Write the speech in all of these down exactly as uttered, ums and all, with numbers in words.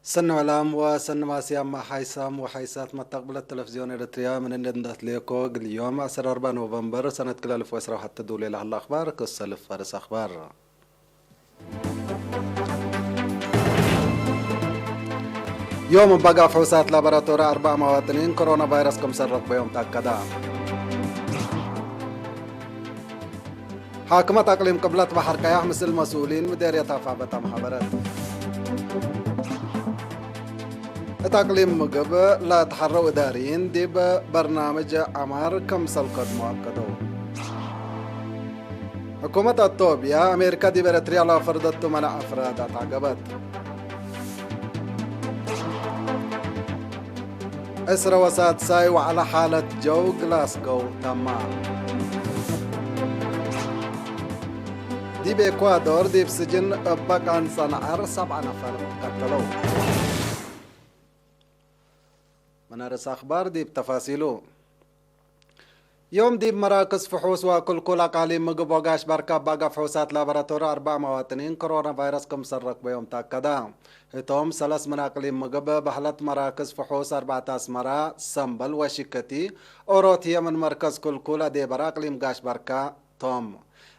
ሰኒ ዕላም ወሰኒ ማስያም ሓይሳም ወሓይሳት መተቅብለት ተለፍዝዮን ኤረትርያ፣ ምን እንዴ እንዳትሌኮ፣ እግል ዮም ዐስር አርበዕ ኖቨምበር ሰነት ክልኤ አልፍ ወዕስራ ወሐቴ ዱሌ ለሀለ አክባር ክሰ ልፋርስ አክባር። ዮም እብ አጋፍ ፍሑሳት ላቦራቶሪ አርበዕ መዋጥኒን ኮሮና ቫይረስ ክምሰል ረክበዮም ተአከደ። ሓክመት አቅሊም ቅብለት በሐር ቀያሕ ምስል መስኡሊን ምዴርየት አፋበት አምሀበረት። እት አቅሊም ምግብ ለአትሐረው እዳርይን ዲብ በርናምጅ ዐማር ክምሰል ከድሞ አከደው። ሕኩመት አቶብያ፣ አሜሪካ ዲብ ኤረትርያ ለፈርደቱ መናዕ አፍራድ አትዐገበት። ዕስረ ወሳድሳይ ወዐለ ሓለት ጀው ግላስጎው ተመ። ዲብ ኤኳዶር ዲብ ስጅን እበ ቃንጸ ነዐር ሰብዐ ነፈር ቀተለው። ምን አርእስ አክባር ዲብ ተፋሲሉ። ዮም ዲብ መራክዝ ፍሑስ ወክልኩል አቃሊም ምግብ ወጋሽ በርካ እብ አጋፍ ፍሑሳት ላቦራቶሪ አርበዕ መዋጥኒን ኮሮና ቫይረስ ክምሰል ረክበዮም ተአከደ። ህቶም ሰለስ ምን አቅሊም ምግብ በህለት መራክዝ ፍሑስ አርበዕት አስመራ፣ ሰምበል ወሽከቲ፣ ኦሮት ህዬ ምን መርከዝ ክልኩል አዴበረ አቅሊም ጋሽ በርካ ቶም።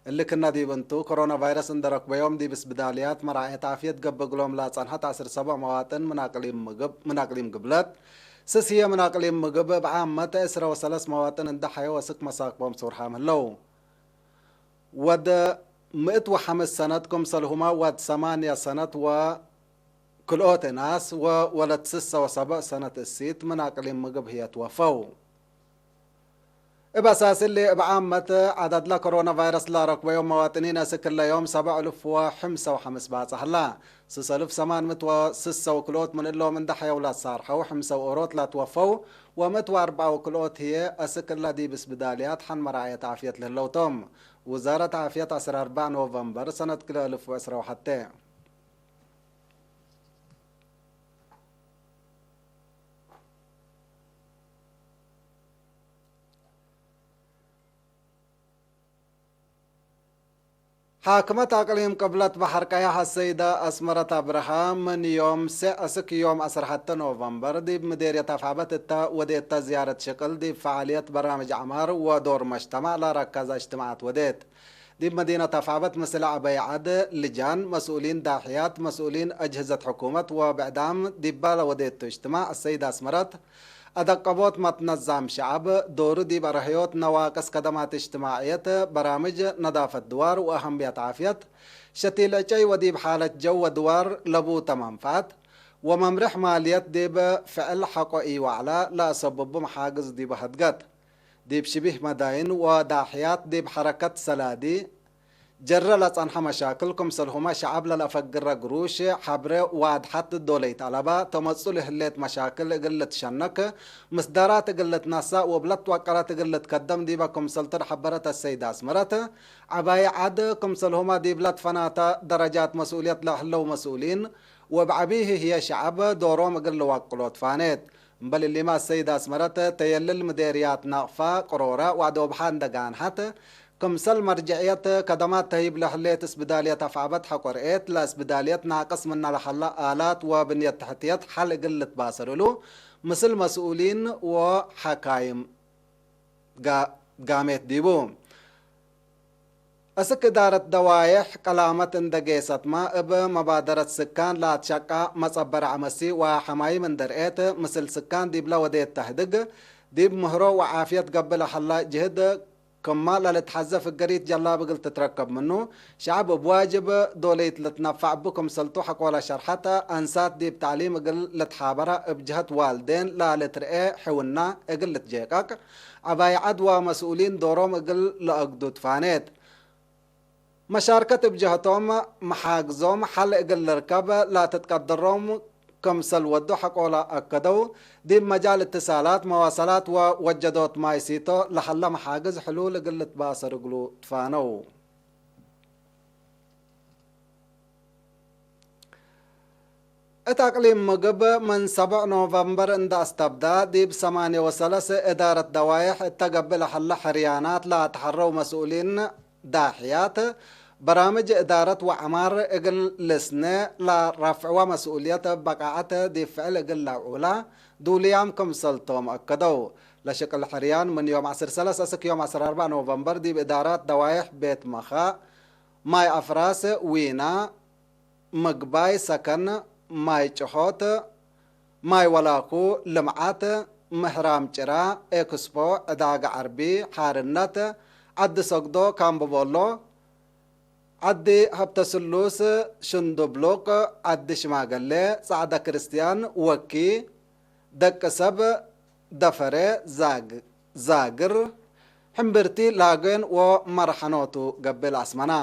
እሊ ክነ ዲብ እንቱ፣ ኮሮና ቫይረስ እንዴ ረክበዮም ዲብ እስብዳልያት መራዐየት ዓፍየት ገብእ እግሎም ለአጸንሐት ዐስር ሰብዕ መዋጥን ምን አቅሊም ምግብ፣ ምን አቅሊም ግብለት፣ ስስ ህዬ ምን አቅሊም ምግብ እብ ዓመት ዕስረ ወሰለስ መዋጥን እንዴ ሐየው አስክ መሳክቦም ሱርሓም ህለው። ወድ ምእት ወሐምስ ሰነት ክምሰልሁመ ወድ ሰማንያ ሰነት ወክልኦት እናስ ወወለት ስሰ ወሰብዕ ሰነት እሲት ምን አቅሊም ምግብ ህዬ ትወፈው። እብ አሳስ እሊ፣ እብ ዓመት ዐዳድለ ኮሮና ቫይረስ ለረክበዮም መዋጥኒን አስክ እለ ዮም ሰብዕ እልፍ ወሐምሰ ወሐምስ ባጽሕ ህላ። ስስ እልፍ ሰማን ምእት ወስሰ ወክልኦት ምን እሎም እንዴ ሐየው ለአሳርሐው፣ ሕምሰ ወኦሮት ለትወፈው ወምእት ወአርበዕ ወክልኦት ህዬ አስክ እለ ዲብ እስብዳልያት ሐን መራዐየት ዓፍየት ለህለው ቶም። ውዛረት ዓፍየት ዐስር አርበዕ ኖቨምበር ሰነት ክልኤ እልፍ ወዕስራ ወሐቴ። ሓክመት አቅሊም ቅብለት በሐር ቀያሕ አሰይደ አስመረት አብርሃ፣ ምን ዮም ሴዕ እስክ ዮም ዐስር ሐቴ ኖቨምበር፣ ዲብ ምዴርየት አፍዐበት እተ ወዴተ ዝያረት ሽቅል፣ ዲብ ፈዓልየት በራምጅ ዐማር ወዶር መጅተማዕ ለረከዘ እጅትማዓት ወዴት። ዲብ መዲነት አፍዐበት ምስል ዐበይ ዐድ፣ ልጃን፣ መስኡሊን ዳሕያት፣ መስኡሊን አጅህዘት ሕኩመት ወብዕዳም ዲባ ለወዴቱ እጅትማዕ፣ አሰይደ አስመረት፣ አደቀቦት መትነዛም ሸዐብ፣ ዶሩ ዲብ አርህዮት ነዋቅስ ከደማት እጅትማዕየት፣ በራምጅ ነዳፈት ድዋር ወአሀምየት ዓፍየት፣ ሸቲል ዕጨይ ወዲብ ሓለት ጀው ወድዋር ለቡተ መንፈዐት፣ ወመምርሕ ማልየት ዲብ ፍዕል ሐቆ ኢወዕለ ለአሰብቡ መሓግዝ ዲቡ ሀድገት። ዲብ ሽቢህ መዳይን ወዳሕያት ዲብ ሐረከት ሰላዲ፣ ጀረ ለጸንሐ መሻክል፣ ክምሰልሁመ ሸዐብ ለለአፈግረ ግሩሽ፣ ሐብሬ ወአድሐት ዶለይት አለበ፣ ተመጹል ህሌት መሻክል እግል ልትሸነክ፣ ምስዳራት እግል ልትነሰእ ወብለት ወቀረት እግል ልትከደም ዲበ ክምሰልቱ ለሐበረት አሰይደ አስመረት፣ ዐባይ ዐድ ክምሰልሁመ ዲብለ ትፈናተ ደረጃት መስኡልየት ለህለው መስኡሊን፣ ወእብ ዐቢህ ህዬ ሸዐብ ዶሮም እግል ልወቅሎ ትፋኔት። እምበል እሊመ አሰይደ አስመረት፣ ተየልል ምዴርያት ናቅፋ፣ ቅሮረ ወአዶብሐ እንደ ጋንሐት፣ ክምሰል መርጀዕየት ከደማት ተህይብ ለህሌት እስብዳልየት አፍዐበት ሐቆ ርኤት፣ ለእስብዳልየት ናቅስ ምነ ለሀለ አላት ወብንየት ተሕትየት ሐል እግል ልትባሰር እሉ፣ ምስል መስኡሊን ወሐካይም ጋ-፣ ጋሜት ዲቡ። አስክ እዳረት ደዋዬሕ ቀላመት እንደ ጌሰትመ፣ እብ መባደረት ስካን ለአትሸቃ መጸበረ ዐመሲ ወሐማይም እንደ ርኤት፣ ምስል ስካን ዲብለ ወዴት ተህድግ፣ ዲብ ምህሮ ወዓፍየት ገብእ ለሀለ ጅህድ ክመ ለልትሐዘ ፍገሪት ጀላብ እግል ትትረከብ ምኑ፣ ሸዐብ እብ ዋጅብ ዶለይት ልትነፈዕ እቡ ክምሰልቱ ሐቆለ ሸርሐት፣ አንሳት ዲብ ተዕሊም እግል ልትሓበረ እብ ጀህት ዋልዴን ለልትርኤ ሕውና እግል ልትጄቀቅ፣ ዐባይ ዐድ ወመስኡሊን ዶሮም እግል ለአግዱ ትፋኔት። መሻርከት እብ ጀህቶም መሓግዞም ሐል እግል ልርከብ ለትትቀደሮም ክምሰል ወዱ ሐቆለ አከደው። ዲብ መጃል እትሳላት፣ መዋሰላት ወወጀዶት ማይ ሲቶ ለሀለ መሓግዝ ሕሉል እግል ልትባሰር እግሉ ትፋነው። እት አቅሊም ምግብ ምን ሰብዕ ኖቨምበር እንደ አስተብዳ፣ ዲብ ሰማንየ ወሰለስ እዳረት ደዋይሕ እተ ገብእ ለሀለ ሕርያናት ለአትሐረው መስኡሊን ዳሕያት፣ በራምጅ እዳረት ወዐማር እግል ልስነ ለረፍዕወ መስኡልየት እብ በቃዐት ዲብ ፍዕል እግል ለአውዕውላ ዱልያም ክምሰልቶም አከደው። ለሽቅል ሕርያን ምን ዮም ዐስር ሰለስ እስክ ዮም ዐስር አርበዕ ኖቨምበር ዲብ እዳራት ደዋይሕ ቤት መኻእ፣ ማይ አፍራስ፣ ዊና፣ ምግባይ ሰከን፣ ማይ ጭሖት፣ ማይ ወላኩ፣ ልምዓት፣ ምህራም ጭራ፣ ኤክስፖ፣ ዕዳገ ዐርቢ፣ ሓርነት፣ ዐዲ ሰግዶ፣ ካምቦቦሎ፣ ዐዲ ሀብተስሉስ፣ ሽንዱብሉቅ፣ ዐዲ ሽማገሌ፣ ጸዕደ ክርስትያን፣ ወኪ፣ ደቅ ሰብ፣ ደፈሬ፣ ዛግ-፣ ዛግር፣ ሕምብርቲ፣ ላጌን ወመርሐኖቱ ገብእ ለአስመና።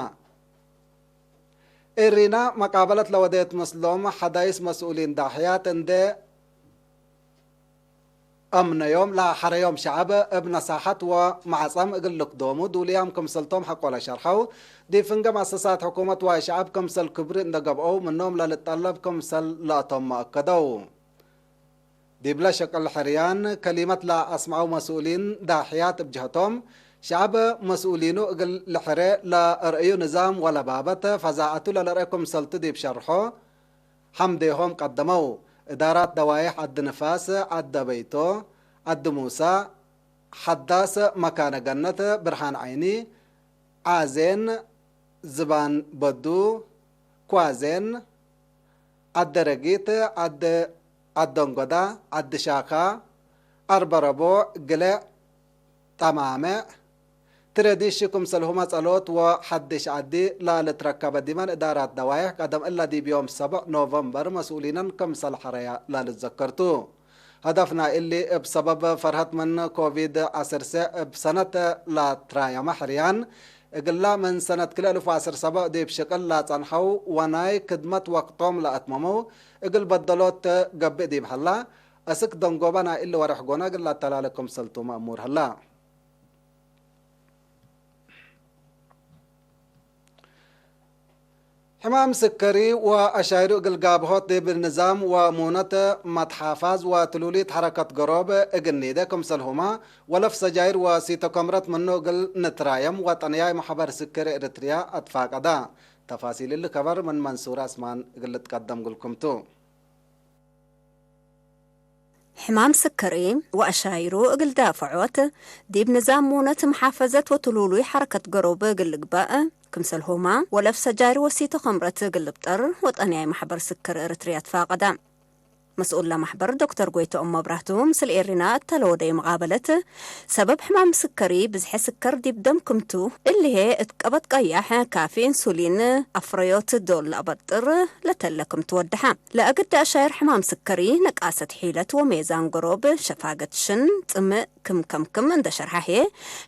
ኤሪና መቃበለት ለወዴት ምስሎም ሐዳይስ መስኡሊን ዳሕያት እንዴ አምነዮም ለሐረዮም ሸዐብ እብ ነሳሐት ወመዐጸም እግል ልክዶሙ ዱልያም ክምሰልቶም ሐቆ ለሸርሐው፣ ዲብ ፍንገ መአሰሳት ሕኩመት ዋይ ሸዐብ ክምሰል ክብሪ እንዴ ገብአው ምኖም ለልጠለብ ክምሰል ለአቶም አከደው። ዲብለ ሸቅል ሕርያን ከሊመት ለአስምዐው መስኡሊን ዳሕያት እብ ጀህቶም፣ ሸዐብ መስኡሊኑ እግል ልሕሬ ለአርእዩ ንዛም ወለባበት ፈዛዐቱ ለልርኤ ክምሰልቱ ዲብ ሸርሖ ሐምዴሆም ቀደመው። እዳራት ደዋይሕ ዐዲ ንፋስ፣ ዐደ በይቶ፣ ዐዲ ሙሳ፣ ሐዳስ መካነ ገነት፣ ብርሃን ዓይኒ፣ ዓዜን፣ ዝባን በዱ፣ ኳዜን፣ ዐደ ረጊት፣ ዐደ፣ ዐደንጎዳ፣ ዐዲ ሻካ፣ አርበረቦ፣ ግሌዕ፣ ጠማሜዕ፣ ትረዲሽ ክምሰልሁመ ጸሎት ወሐድሽ ዐዲ ለልትረከበ ዲመን እዳራት ደዋይሕ ቀደም እለ ዲብ ዮም ሰብዕ ኖቨምበር መስኡሊነን ክምሰል ሐረያ ለልትዘከር ቱ። ሀደፍ ናይ እሊ እብ ሰበብ ፈርሀት ምን ኮቪድ ዐሰርተ እብ ሰነት ለትራየመ ሕርያን፣ እግላ ምን ሰነት ክልኤ እልፍ ወዐስር ሰብዕ ዲብ ሽቅል ለጸንሐው ወናይ ክድመት ወቅቶም ለአትመመው እግል በደሎት ገብእ ዲብ ሀላ፣ አስክ ደንጎበ ናይ እሊ ወሬሕ ጎነ እግል ለአተላሌ ክምሰልቱ መእሙር ሀላ። ሕማም ስከሪ ወአሻይሩ እግል ጋብሆት ዲብ ንዛም ወሙነት መትሓፋዝ ወትሉሊት ሐረከት ገሮብ እግል ኒዴ ክምሰልሁመ፣ ወለፍ ሰጃይር ወሲቶ ከምረት ምኑ እግል ንትራየም ወጠንያይ መሕበር ስከሪ ኤረትርያ አትፋቀደ። ተፋሲል እሊ ከበር ምን መንሱር አስማን እግል ልትቀደም እግልኩም ቱ። ሕማም ስከሪ ወአሻይሩ እግል ዳፍዖት፣ ዲብ ንዛም ሙነት መሓፈዘት ወትሉሉይ ሐረከት ገሮብ እግል ልግበእ፣ ክምሰልሁመ ወለፍ ሰጃይር ወሲቶ ከምረት እግል ልብጠር ወጠንያይ መሕበር ስከሪ ኤረትርያ ትፋቀደ። መስኡል ለመሕበር ዶክተር ጎይተኦም መብራህቱ ምስል ኤሪና እተ ለወደዩ መቃበለት፣ ሰበብ ሕማም ስከሪ ብዝሐ ስከር ዲብ ደም ክምቱ፣ እሊ ህዬ እት ቀበት ቀያሕ፣ ካፊ፣ ኢንሱሊን፣ አፍረዮት ዶል ለአበጥር ለተለ ክምቱ ወደሐ። ለአግደ አሻይር ሕማም ስከሪ፣ ነቃሰት ሒለት ወሜዛን ገሮብ፣ ሸፋገት ሽን፣ ጽምእ ክም ከምክም እንደ ሸርሐ ህዬ፣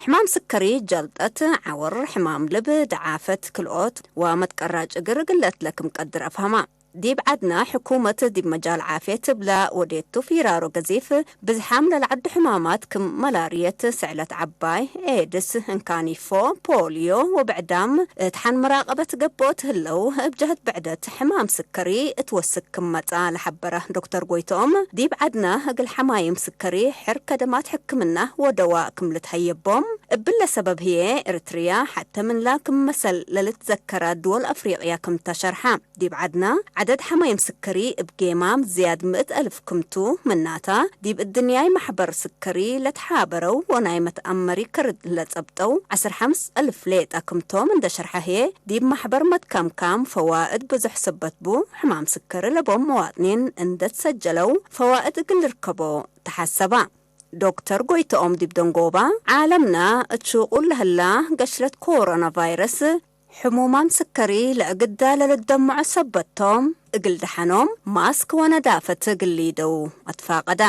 ሕማም ስከሪ፣ ጀልጠት፣ ዐወር፣ ሕማም ልብ፣ ደዓፈት ክልኦት ወመትቀራጭ እግር እግል ለትለ ክም ቀድር አፍሀማ። ዲብ ዐድነ ሕኩመት ዲብ መጃል ዓፍየት እብለ ወዴቱ ፊራሮ ገዚፍ፣ ብዝሓም ለለዐዱ ሕማማት ክም መላርየት፣ ስዕለት ዐባይ፣ ኤድስ፣ እንካኒፎ፣ ፖልዮ ወብዕዳም እት ሐን መራቀበት ገብኦት ህለው፣ እብ ጀህት ብዕደት ሕማም ስከሪ እት ወስክ ክም መጽአ ለሐበረ ዶክተር ጎይትኦም፣ ዲብ ዐድነ እግል ሐማይም ስከሪ ሕር ከደማት ሕክምና ወደዋእ ክም ልትሀየቦም፣ እብለ ሰበብ ህዬ ኤረትርያ ሐተ ምንላ ክም መሰል ለልትዘከረ ድወል አፍሪቅያ ክም ተ ሸርሐ። ዲብ ዐድነ፣ ዐደድ ሐማይም ስከሪ እብ ጌማም ዝያድ ምእት አልፍ ክምቱ፣ ምናተ፣ ዲብ እድንያይ መሕበር ስከሪ ለትሓበረው ወናይ መትአመሪ ክርድ ለጸብጠው ዐስር ሐምስ አልፍ ሌጠ ክምቶም እንደ ሸርሐ ህዬ፣ ዲብ መሕበር መትካምካም ፈዋእድ ብዙሕ ሰበት ቡ፣ ሕማም ስከሪ ለቦም መዋጥኒን እንደ ትሰጀለው ፈዋእድ እግል ልርከቦ ተሐሰበ። ዶክተር ጎይተኦም ዲብ ደንጎባ፣ ዓለምነ እት ሹቁል ለህላ ገሽለት ኮሮና ቫይረስ፣ ሕሙማም ስከሪ ለእግዳ ለልደምዖ ሰበት ቶም፣ እግል ደሐኖም ማስክ ወነዳፈት እግል ሊደው አትፋቀደ።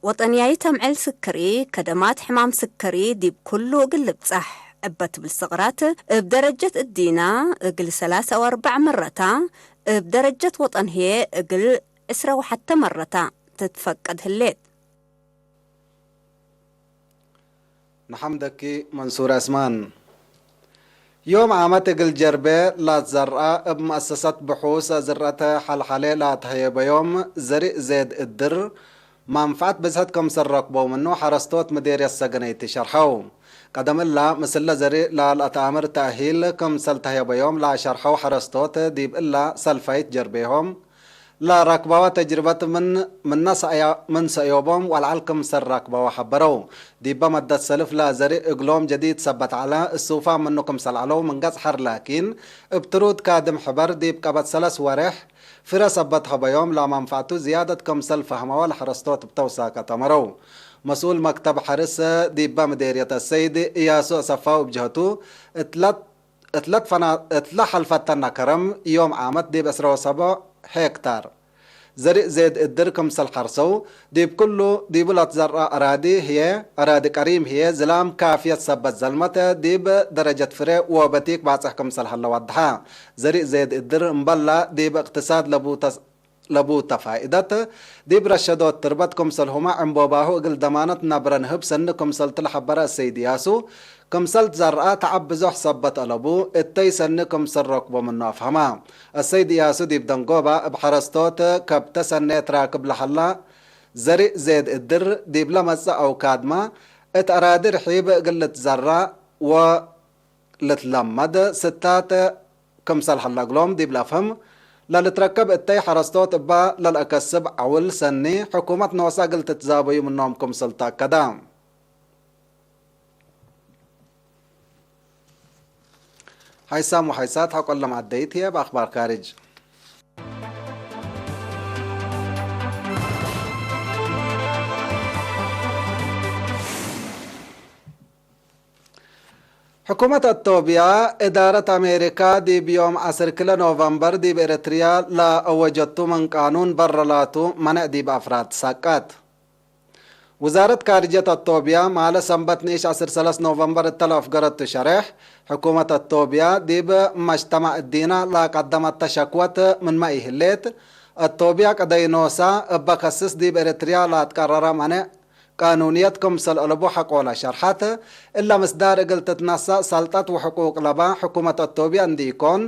ወጠንያይት አምዕል ስከሪ፣ ከደማት ሕማም ስከሪ ዲብ ኩሉ እግል ልብጻሕ እበ ትብል ሰቅራት፣ እብ ደረጀት እዲና እግል ሰላሰ ወአርበዕ መረታ፣ እብ ደረጀት ወጠን ህዬ እግል ዕስረ ወሐተ መረታ ትትፈቀድ ህሌት። ነሐምደኪ መንሱር አስማን። ዮም ዓመት እግል ጀርቤ ላትዘርአ፣ እብ መአሰሰት ብሑስ ዝርአት ሐልሐሌ ላትሀየበዮም ዘሪእ ዜድ እድር፣ መንፈዐት ብዝሕት ክምሰል ረክበው ምኑ ሐረስቶት ምዴርየት ሰገነይቲ ሸርሐው። ቀደም እላ፣ ምስለ ዘርእ ላልአትአምር ተእሂል ክምሰል ተህየበዮም ለአሸርሐው ሐረስቶት፣ ዲብ እላ ሰልፋይት ጀርቤሆም ለረክበወ ተጅርበት ምን፣ ምነ ሰእያ-፣ ምን ሰእዮቦም ወለዐል ክምሰል ረክበወ ሐበረው። ዲበ መደት ሰልፍ ለዘርእ እግሎም ጀዲድ ሰበት ዐለ፣ እሱፋ ምኑ ክምሰል ዐለው ምን ገጽ ሐር ላኪን፣ እብ ትሩድ ካድም ሕበር ዲብ ቀበት ሰለስ ወሬሕ፣ ፍረ ሰበት ሀበዮም ለመንፈዕቱ ዝያደት ክምሰል ፈህመወ ለሐረስቶት እብ ተውሳከ ተመረው። መስኡል መክተብ ሐርስ ዲበ ምዴርየት አሰይድ እያሱ አሰፋው እብ ጀህቱ፣ እትለ፣ እትለ ፈና-፣ እትለ ሐልፈተነ ከረም ዮም ዓመት ዲብ ዕስረ ወሰብዕ ሄክታር ዘርእ ዜድ እድር ክምሰል ሐርሰው፣ ዲብ ኩሉ ዲቡ ለትዘርአ አራዲ ህዬ፣ አራዲ ቀሪም ህዬ ዝላም ካፍየት ሰበት ዘልመት ዲብ ደረጀት ፍሬ ወበቲክ ባጽሕ ክምሰል ሀለ ወድሐ። ዘርእ ዜድ እድር እምበላ ዲብ እቅትሳድ ለቡ ተስ-፣ ለቡ ተፋኢደት፣ ዲብ ረሸዶት ትርበት ክምሰልሁመ ዕንቦባሁ እግል ደማነት ነብረ ንህብ ሰኒ ክምሰልቱ ለሐበረ አሰይድ እያሱ፣ ክምሰል ትዘርአ ተዐብ ብዞሕ ሰበት አለቡ፣ እተይ ሰኒ ክምሰል ረክቦ ምኑ አፍሀማ። አሰይድ እያሱ ዲብ ደንጎባ እብ ሐረስቶት ከብተ ሰኔ ትራክብ ለሀላ ዘርእ ዜድ እድር፣ ዲብለ መጽእ አውካድመ እት አራዲ ርሒብ እግል ልትዘራ ወ ልትለመድ ስታት ክምሰል ሀለ እግሎም ዲብ ለአፍህም፣ ለልትረከብ እተይ ሐረስቶት እበ ለልአከስብ ዐውል ሰኒ፣ ሕኩመት ኖሰ እግል ትትዛበዩ ምኖም ክምሰል ተአከደ። ሐይሳም ወሐይሳት ሐቆ ለመዐደይት ህዬ እብ አክባር ካርጅ። ሕኩመት አቶብያ፣ እዳረት አሜሪካ ዲብ ዮም ዐስር ክለ ኖቨምበር ዲብ ኤረትርያ ለአወጀቱ ምን ቃኑን በረ ላቱ መነዕ ዲብ አፍራድ ትሳቀት። ውዛረት ካርጀት አቶብያ፣ ማለ ሰንበት ንኢሽ ዐስር ሰለስ ኖቨምበር እተ ለአፍገረቱ ሸሬሕ፣ ሕኩመት አቶብያ ዲብ መጅተማዕ እዲነ ለቀደመተ ሸክወት ምንመ ኢህሌት፣ አቶብያ ቀደይ ኖሳ እበ ከስስ ዲብ ኤረትርያ ለአትቀረረ መኔዕ ቃኑንየት ክምሰል አለቡ ሐቆለ ሸርሐት። እለ ምስዳር እግል ትትነሰእ ሰልጠት ወሕቁቅ ለበ ሕኩመት አቶብያ እንዲኢኮን፣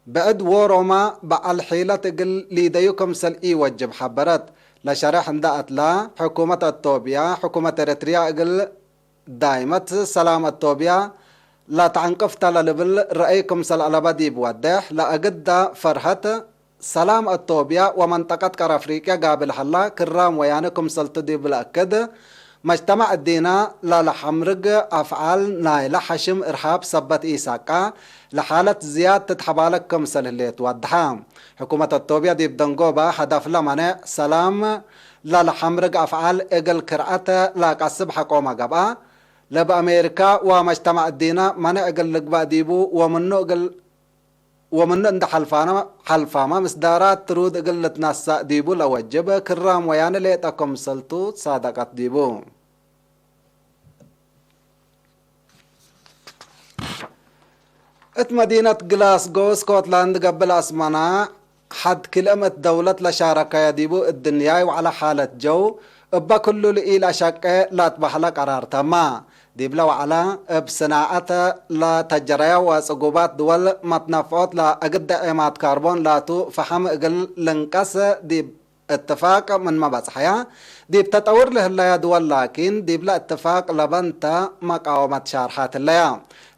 ብዕድ ዎሮመ በዐል ሒለት እግል ሊደዩ ክምሰል ኢወጅብ ሐበረት። ለሸሬሕ እንደ አትላ፣ ሕኩመት አቶብያ፣ ሕኩመት ኤረትርያ እግል ዳይመት ሰላም አቶብያ ለተዐንቅፍ ተ ለልብል ረአይ ክምሰል አለበ ዲብ ወዴሕ፣ ለአግደ ፈርሀት ሰላም አቶብያ ወመንጠቀት ቀር አፍሪቅያ ጋብል ሀላ፣ ክራም ወያነ ክምሰልቱ ዲብ ለአክድ፣ መጅተማዕ እዲነ ለለሐምርግ አፍዓል ናይለ ሐሽም እርሃብ ሰበት ኢሳቃ፣ ለሓለት ዝያድ ትትሐባለክ ክምሰል ህሌት ወድሐ። ሕኩመት አቶብያ ዲብ ደንጎበ ሀደፍለ መኔዕ ሰላም ለለሐምርግ አፍዓል እግል ክርዐት ለቀስብ ሐቆመ ገብአ። ለእብ አሜሪካ ወመጅተማዕ እዲነ መኔዕ እግል ልግበእ ዲቡ ወምኑ እግል፣ ወምኑ እንደ ሐልፋነ፣ ሐልፋመ ምስዳራት ትሩድ እግል ልትነሰእ ዲቡ ለወጅብ ክራም ወያነ ሌጠ ክምሰልቱ ትሳደቀት ዲቡ። እት መዲነት ግላስጎ፣ ስኮትላንድ፣ ገብእ ለአስመና ሐድ ክልእም እት ደውለት ለሻረከየ ዲቡ እድንያይ ወዐለ ሓለት ጀው፣ እበ ክሉ ለኢለአሸቄ ለአትበህለ ቀራር ተመ። ዲብለ ወዐለ፣ እብ ስናዐት ለተጀረየ ወጽጉባት ድወል መትነፍዖት ለእግደ ዔማት ካርቦን ላቱ ፈሐም እግል ልንቀስ ዲብ እትፋቅ ምንመ በጽሐየ፣ ዲብ ተጠውር ለህለየ ድወል ላኪን፣ ዲብለ እትፋቅ ለበንተ መቃወመት ሻርሓት ህለየ።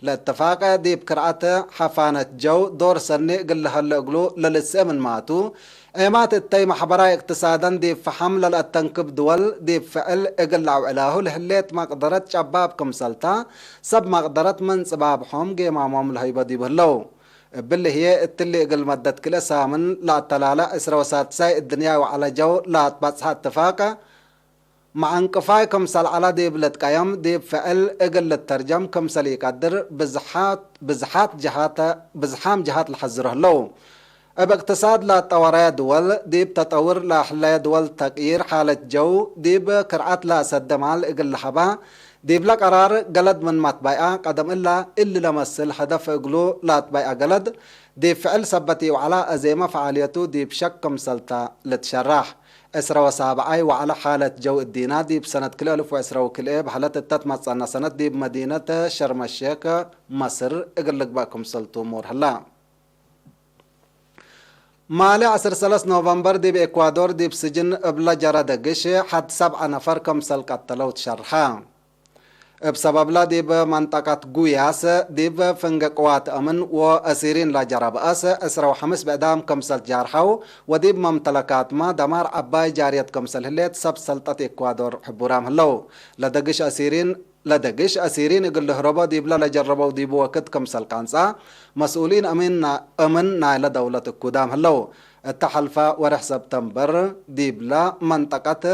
ለእትፋቅ ዲብ ክርአት ሐፋነት ጀው ዶር ሰኒ እግል ለሀለ እግሉ ለልስእ ምንማቱ፣ ዔማት እተይ መሕበራይ እቅትሳደን ዲብ ፈሐም ለለአተንክብ ድወል ዲብ ፍዕል እግል ለአውዕላሁ ለህሌት መቅደረት ጨባብ ክምሰልታ፣ ሰብ መቅደረት ምን ጽባብሖም ጌማሞም ለሀይቦ ዲቡ ህለው። እብሊ ህዬ እትሊ እግል መደት ክልኤ ሳምን ለአተላለ ዕስረ ወሳድሳይ እድንያይ ወዐለ ጀው ለአትበጽሐ እትፋቅ፣ መዐንቅፋይ ክምሰል ዐለ ዲብ ልትቀየም፣ ዲብ ፍዕል እግል ልተርጀም ክምሰል ኢቀድር ብዝሓት፣ ብዝሓት ጀሃት፣ ብዝሓም ጀሃት ለሐዝሮ ህለው። እብ እቅትሳድ ለአጠወረየ ድወል፣ ዲብ ተጠውር ለአሕለየ ድወል ተቅይር ሓለት ጀው፣ ዲብ ክርዐት ለአሰደ ማል እግል ለሀባ፣ ዲብለ ቀራር ገለድ ምንመ ትበይአ፣ ቀደም እለ እሊ ለመስል ሀደፍ እግሉ ለአትበይአ ገለድ፣ ዲብ ፍዕል ሰበት ኢወዐለ አዜመ ፈዓልየቱ ዲብ ሸክ ክምሰልተ ልትሸራሕ። ዕስረ ወሳብዓይ ወዐለ ሓለት ጀው እዲና፣ ዲብ ሰነት ክልኤ አልፍ ወዕስረ ወክልኤ በህለት እተ ትመጸአነ ሰነት ዲብ መዲነት ሸርመ ሼክ መስር እግል ልግበእ ክምሰልቱ ሙር ህላ። ማሌ ዐስር ሰለስ ኖቨምበር ዲብ ኤኳዶር ዲብ ስጅን እብለ ጀረ ደግሽ ሐድ ሰብዐ ነፈር ክምሰል ቀተለው ትሸርሐ። እብ ሰበብለ ዲብ መንጠቀት ጉያስ ዲብ ፍንጌ ቅዋት አምን ወአሲሪን ለጀረ በአስ ዕስራ ወሐምስ ብዕዳም ክምሰል ጃርሐው ወዲብ መምተለካትመ ደማር ዐባይ ጃርየት ክምሰል ህሌት ሰብ ሰልጠት ኤኳዶር ሕቡራም ህለው። ለደግሽ አሲሪን፣ ለደግሽ አሲሪን እግል ልህረቦ ዲብለ ለጀረበው ዲቡ ወክድ ክምሰል ቃንጻ መስኡሊን አሚን ና-፣ አምን ናይለ ደውለት እኩዳም ህለው። እተ ሐልፈ ወርሕ ሰብተምበር ዲብለ መንጠቀት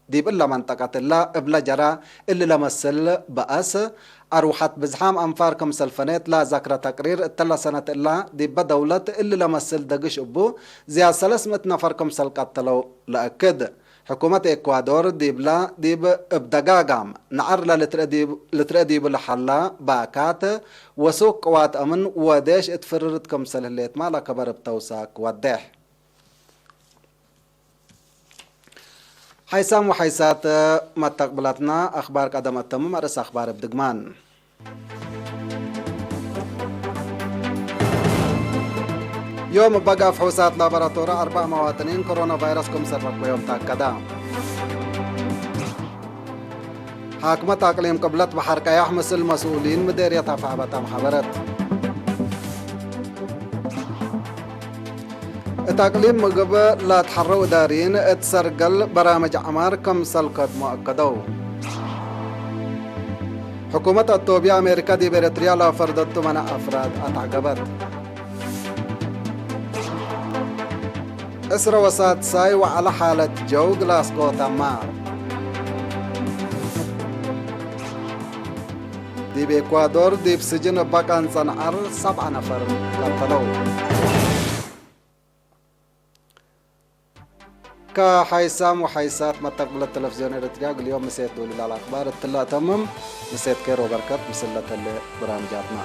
ዲብ እለ መንጠቀት እለ እብለ ጀረ እሊ ለመስል በአስ፣ አርወሐት ብዝሓም አንፋር ክምሰል ፈኔት ለዘክረ ተቅሪር፣ እትለ ሰነት እለ ዲበ ደውለት እሊ ለመስል ደግሽ እቡ ዝያድ ሰለስ ምእት ነፈር ክምሰል ቀተለው ለአክድ። ሕኩመት ኤኳዶር ዲብለ ዲብ እብ ደጋጋም ነዐር ለልትርአ ዲብ-፣ ልትርአ ዲቡ ለሐለ ባካት ወሱቅ ቅዋት አምን ወዴሽ እት ፍርርት ክምሰል ህሌትመ ለከበር እብ ተውሳክ ወዴሕ። ሓይሳም ወሓይሳት መተቅብለትነ፣ አኽባር ቀደም አተምም፣ አርእስ አኽባር እብ ድግማን። ዮም እበ ጋፍ ሑሳት ላቦራቶሪ አርበዕ መዋጥኒን ኮሮና ቫይረስ ክምሰል ረክበዮም ተአከደ። ሓክመት አቅሊም ቅብለት በሐር ቀያሕ ምስል መስኡሊን ምዴርየት አፍዐበት አምሐበረት። እት አቅሊም ምግብ ለትሐረው እዳሪን እት ሰርገል በራምጅ ዐማር ክምሰል ከድሞ አከደው። ሕኩመት አቶብየ አሜሪካ ዲብ ኤረትርያ ለፈርደቱ መነ አፍራድ አትዐገበት። ዕስረ ወሳድሳይ ወዐለ ሓለት ጀው ግላስጎ ተማ። ዲብ ኤኳዶር ዲብ ስጅን እበ ቀንጸ ነዐር ሰብዐ ነፈር ቀተለው። ከሓይሳም ወሓይሳት መተቅብለት ተለፍዝዮን ኤረትርያ እግል ዮም ምሴት ዶሉ ለአክባር እትለ አተምም። ምሴት ኬር ወበርከት ምስል ለተሌ ብራምጃትመ።